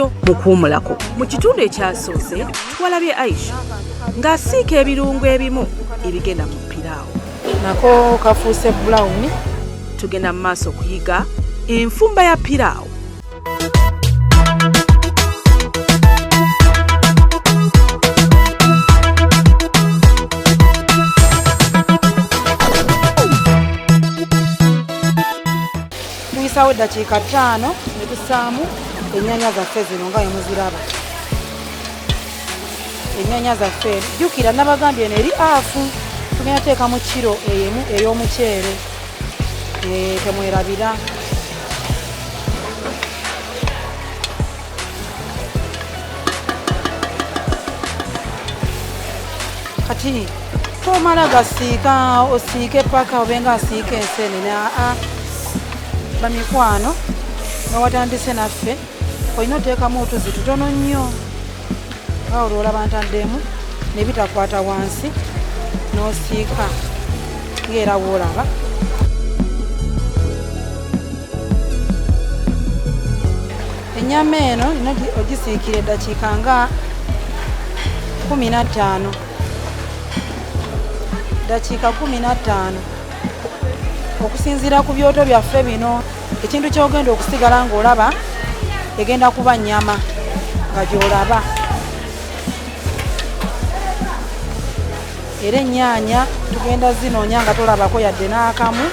Tuddayo mu kuwumulako. Mu kitundu ekyasoose twalabye Aisha ng'asiika ebirungo ebimu ebigenda mu piraawo. Nako kafuuse brown. Tugenda mu maaso okuyiga enfumba ya piraawo. Tuyisawo eddakiika 5 ne tussaamu ennyaanya zaffe zino nga bwe muziraba. Ennyaanya zaffe, jjukira nabagambye eno eri afu, tugenda teekamu kiro emu ey'omuceere. Temwerabira. Kati tomala gasiika, osiike paka obenga asiika ensenene. Aa, bamikwano, nga watandise naffe, olina oteekamu otuzi tutono nnyo nga olwolaba ntaddemu ne bitakwata wansi, n'osiika ng'era woolaba. Ennyama eno olina ogisiikira eddakiika nga 15, ddakiika 15 okusinziira ku byoto byaffe bino. Ekintu ky'ogenda okusigala ng'olaba egenda kuba nnyama nga gy'olaba. Era ennyaanya tugenda zinoonya nga tolabako yadde n'akamu.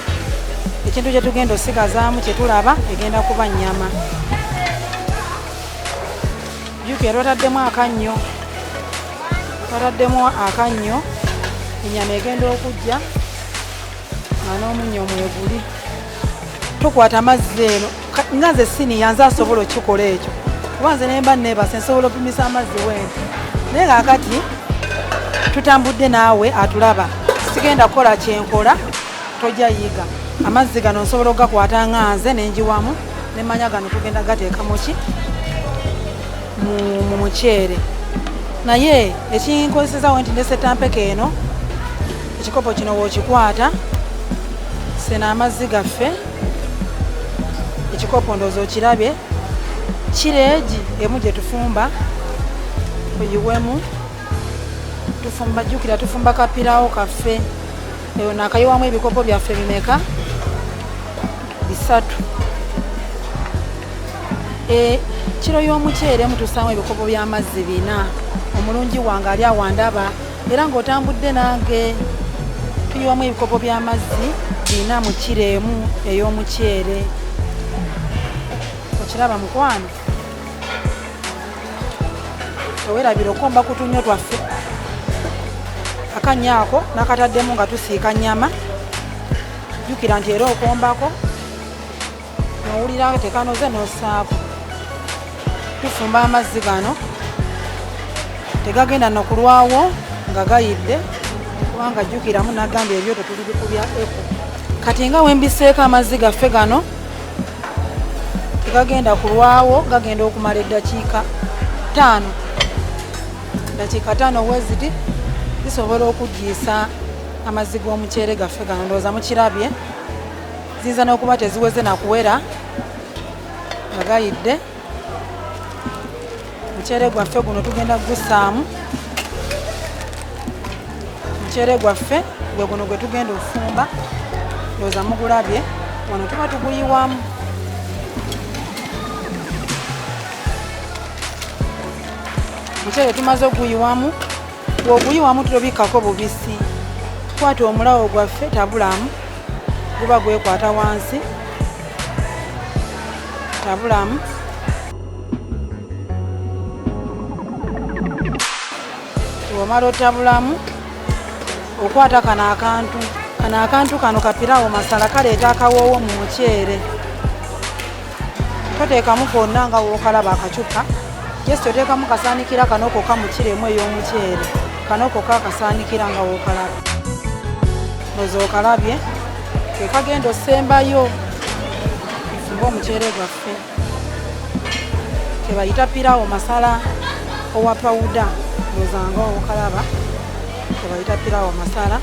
Ekintu kye tugenda osigazaamu kye tulaba egenda kuba nnyama. Jjukira twataddemu akannyo, twataddemu akannyo, ennyama egenda okujja nga n'omunnyo mweguli. Tukwata amazzi eno, nga nze siniya nze asobola okukikola ekyo, kuba nze ne mba neebase nsobola okupimisa amazzi wenti. Naye kaakati tutambudde naawe atulaba, sigenda kukola kyenkola, tojja yiga. Amazzi gano nsobola okugakwata nga nze ne njiwamu ne mmanya gano tugenda gateeka muki mu muceere. Naye ekinkozesezaawo nti ndese tampeke eno, ekikopo kino w'okikwata sena amazzi gaffe, ekikopo ndowooza okirabye, kireegi emu gye tufumba oyiwemu. Tufumba, jjukira tufumba kapiraawo kaffe. Eyo naakayiwamu ebikopo byaffe bimeka? 3. Kiro y'omuceere emu tussaamu ebikopo by'amazzi 4. Omulungi wange ali awandaba era ng'otambudde nange, tuyiwamu ebikopo by'amazzi 4 mu kiro emu ey'omuceere. Okiraba mukwano? Teweerabira okukomba ku tunnyo twaffe. Akannyo ako nakataddemu nga tusiika nnyama. Jjukira nti era okombako n'owulira tekanoze n'ossaako. Tufumba amazzi gano, tegagenda nokulwawo nga gayidde, kubanga jjukiramu nagambye ebyoto tuli bikubya eko. Kati nga wembiseeko amazzi gaffe gano tegagenda kulwawo, gagenda okumala eddakiika 5. Ddakiika 5 weziti zisobola okugiisa amazzi g'omuceere gaffe gano. Ndowooza mukirabye, ziyinza n'okuba teziweze na kuwera nga gayidde. Omuceere gwaffe guno tugenda kugussaamu. Omuceere gwaffe gwe guno gwe tugenda okufumba, ndowooza mugulabye. Wano tuba tuguyiwamu. Omuceere tumaze okuguyiwamu, bw'oguyiwamu tutobikkako bubisi. Kwata omulawo gwaffe tabulamu, guba gwekwata wansi, tabulamu. Bw'omala otabulamu, okwata kano akantu, kano akantu kano kapiraawo masala kaleeta akawoowo mu muceere. Toteekamu konna nga w'okalaba akacupa, just oteekamu kasaanikira kano kokka mu kiro emu ey'omuceere, kano kokka akasaanikira nga w'okalaba. Ndowooza okalabye, ke kagenda ossembayo tufumbe omuceere gwaffe. Ke bayita piraawo masala owa pawuda, ndowooza nga okalaba, ke bayita piraawo masala.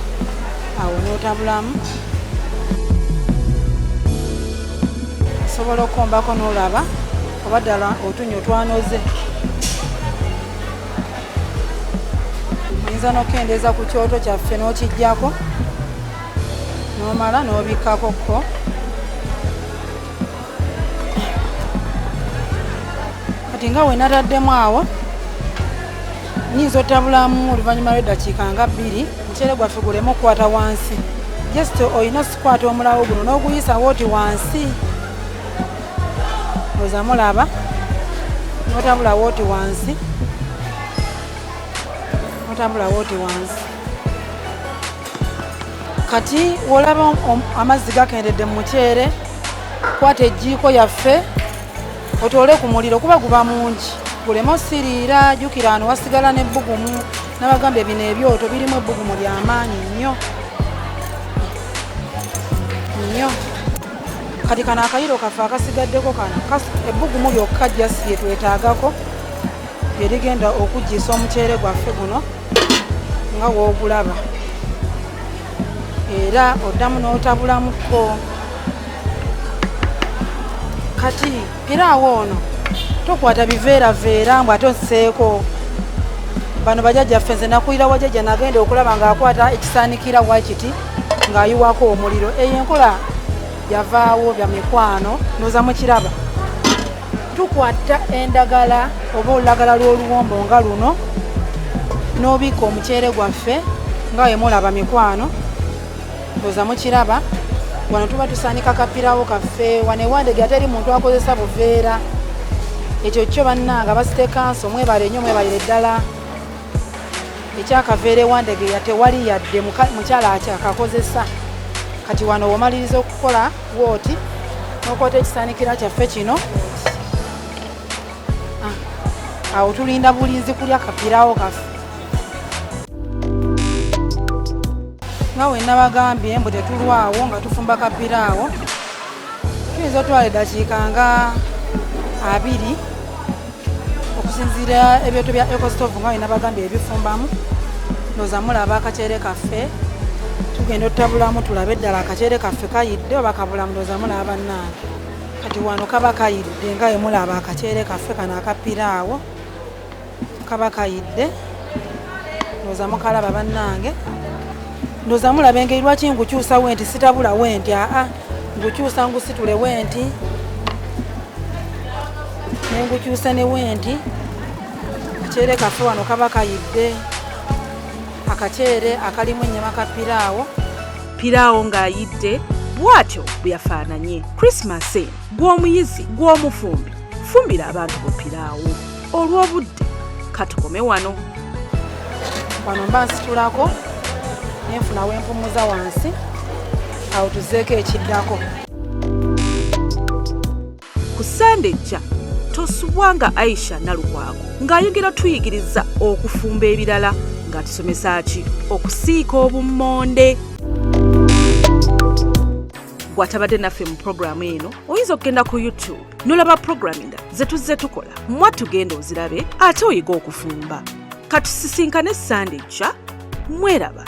Awo n'otabulamu, osobola okukombako n'olaba Oba ddala otunnyo twanoze. Oyinza n'okukendeeza ku kyoto kyaffe n'okiggyako n'omala n'obikkako ko. Kati nga we nataddemu awo, nyinza otabulamu oluvannyuma lw'eddakiika nga 2, omuceere gwaffe guleme okukwata wansi. Just olina sikwata omulawo guno n'oguyisa wooti wansi, oza mulaba n'otabula wooti wansi, n'otabula wooti wansi. Kati wolaba amazzi gakendedde mu muceere, kwata ejjiiko yaffe otoole ku muliro kuba guba mungi, guleme osiriira. Jjukira wano wasigala n'ebbugumu, nabagambye bino ebyoto birimu ebbugumu ly'amaanyi nnyo nnyo. Kati kano akayiro kaffe akasigaddeko kano ebbugumu lyokka just lye twetaagako, lye ligenda okuggiisa omuceere gwaffe guno nga w'ogulaba. Era oddamu n'otabulamukko. Kati piraawo ono tokwata biveeraveera mbu ate osseeko. Bano bajjajjaffe, nze nakulira wajjajja, nagenda okulaba ng'akwata ekisaanikira wakiti ng'ayiwako omuliro. Eyo enkola yavaawo bya mikwano, ndowooza mukiraba. Tukwata endagala oba olulagala lw'oluwombo nga luno n'obikka omuceere gwaffe nga bwe mulaba mikwano, ndowooza mukiraba. Wano tuba tusaanika kapiraawo kaffe. Wano ewandege teri muntu akozesa buveera, ekyo kyo bannange abasitekanso mwebale nnyo, mwebalire ddala. Ekyakaveera ewandegeya tewali yadde mukyala akyakakozesa. Kati wano womaliriza okukola wooti n'okwata ekisaanikira kyaffe kino, awo tulinda bulinzi kulya kapiraawo kaffe. Nga we nabagambye mbu tetulwawo nga tufumba kapiraawo, tuyinza otwala eddakiika nga 20 okusinziira ebyoto bya ecostove nga we nabagambye ebifumbamu. Ndowooza mulaba akaceere kaffe, tugenda otutabulamu tulabe ddala akaceere kaffe kayidde oba kabulamu. Ndowooza mulaba bannange, kati wano kaba kayidde nga we mulaba akaceere kaffe kano akapiraawo kaba kayidde. Ndowooza mukalaba bannange, ndowooza mulaba engeri lwaki ngukyusa wenti, sitabula wenti, aa ngukyusa ngusitule wenti nengukyusa ne wenti. Akaceere kaffe wano kaba kayidde, akaceere akalimu ennyama ka piraawo. Piraawo ng'ayidde bw'atyo bwe yafaananye. Christmas eno gw'omuyizi gw'omufumbi, fumbira abantu bo piraawo. Olw'obudde katukome wano. Wano mba nsitulako nenfuna wempumuza wansi, awo tuzzeeko ekiddako. Ku Ssande ejja tosubwanga Aisha Nalukwago ng'ayogera tuyigiriza okufumba ebirala, ng'atusomesa ki okusiika obummonde. Bw'atabadde naffe mu puroguramu eno, oyinza okugenda ku YouTube n'olaba puroguramu endala ze tuzze tukola. Mwattu genda ozirabe ate oyiga okufumba. Katusisinkane Ssande ejja, mweraba.